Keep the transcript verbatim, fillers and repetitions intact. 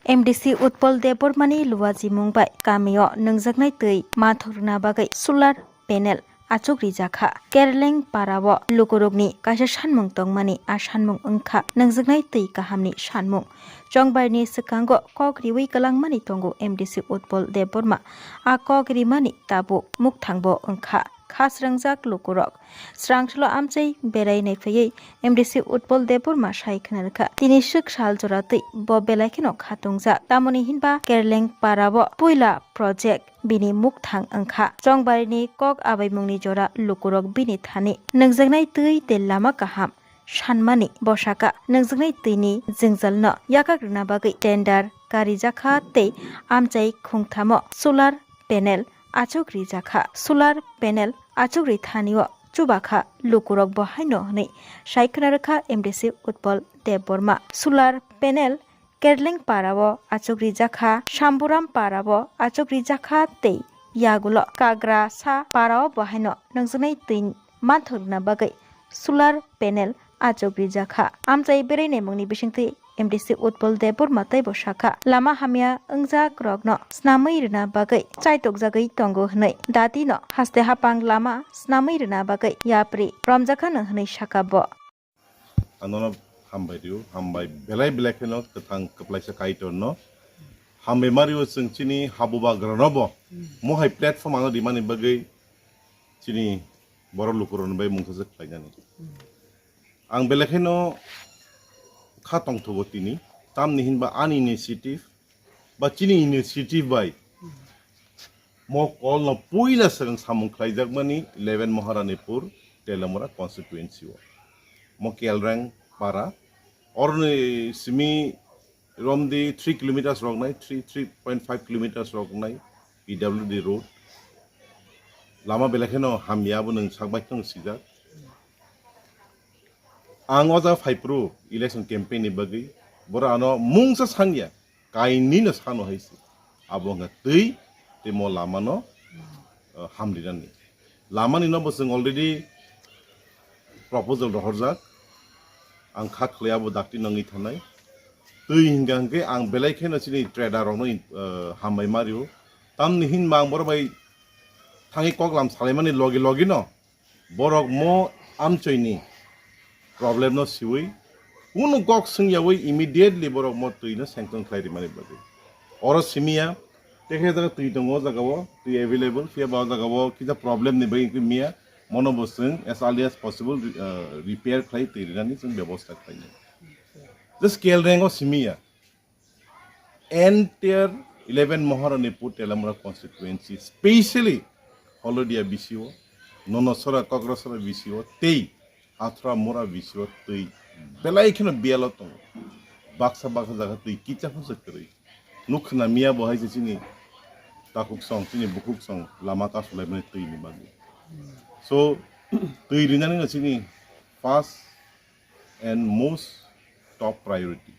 M D C Utpal Debbarmani luwajimung bai kamio nwngjaknai twi manthok rwna bagwi solar panel achuk rijak kha. Kerleng parao lukurokni kaisa sanmung tongmani, a sanmung wngkha nwngjaknai twi kahamni sanmung. Chongbarini swkango kok riwi kwlangmani tongo M D C Utpal Debbarma. A kok rimani tabuk mukthangbo wngkha khasrangjak lukurok. Srangthalo amchai berai naiphaiwi M D C Utpal Debbarma sai khna rwkha, tini swk sal jora twi bo belai kheno khatungjak. Tamoni hinba Kerleng parao puila project bini mukthang wngkha. Chongbarini kok abaimungni jora lukurok bini thani nwngjaknai twi tei lama kaham sanmani bwsaka nwngjaknai twini jwngjalno yakak rwna bagwi tender karijakha tei amchai khungthamo solar panel achuk rijakha. Solar panel achuk ri thanio chubakha lukurok bo haino hwnwi sai khna rwkha M D C Utpal Debbarma. Solar panel Kerleng parao achuk rijakha, Samburam parao achuk rijakha tei yagulo Kagra sa parao bo haino nwngjaknai twi manthok rwna bagwi solar panel achuk rijakha. Amchai berai naimungni bisingtwi M D C Utpal Debbarma teibo sakha, lama hamya wngjak rokno snamwi rwna bagwi chaitokjagwi tongo hwnwi, datino haste hapang lama snamwi rwna bagwi yapri romjakhano hwnwi sakha bo. Ang nono hambai rio, hambai belai belai kheno kwthang kwplaisa Kaitorno. Hambai ma rio chwng chini habubagranobo mohai platform ano rimani bagwi chini borok lukurokni bai mungsa se khlainani. Ang belai kheno kha tongthogo tini, tamni hinba ani initiative ba chini initiative bai mo kolno puila swkang samung khlaijakmani eleven Maharanipur Telamura constituency o. Mo Kelreng para, oroni simi romdi three kilometers rok nai, three, three point five kilometers rok nai P W D road. Lama belai kheno hamya, abo nwng sak bai kheno sijak. Ang o jaga phai phuru election campaign ni bagwi, borok ano mungsa sanya, kainwi no sano hai se. Abo wngkha twi tei mo lama no, uh, hamrinani. Lama ni no bo chwng already proposal rohorjak. Ang kha khlai abo dakti nangwi thanai. Twi hingka hingke ang belai kheno chini trader rokno, uh, hambai ma rio. Tamni hinba ang borok bai thangwi koklam salaimani logi logi no borok mo amchoini problem no siwi, kunu kok swngyawi immediately borok mo twi no sanction khlai rimani bagwi. Oro simiya, tekhe jaga twi tongo, o jaga o twi available, phiya ba o jaga o kisa problem ni bagwi wngkhe miya, mono bo chwng as early as possible, uh, repair khlai twi rinani chwng bebosta khlainai. Just Kelreng o simiya. Entire eleven Maharanipur Telamura constituency, specially Holodia B C O, Nonosora, Kokrasora B C O, tei Athra Mura B C O twi belai kheno biyalo tongo. Baksa baksa jaga twi kicha phano se kwrwi. Nuk khna miya bo hai se chini takhuk song, chini bukhuk song lama kasulaimani twi ni bagwi. So, twi rinani no chini first and most top priority.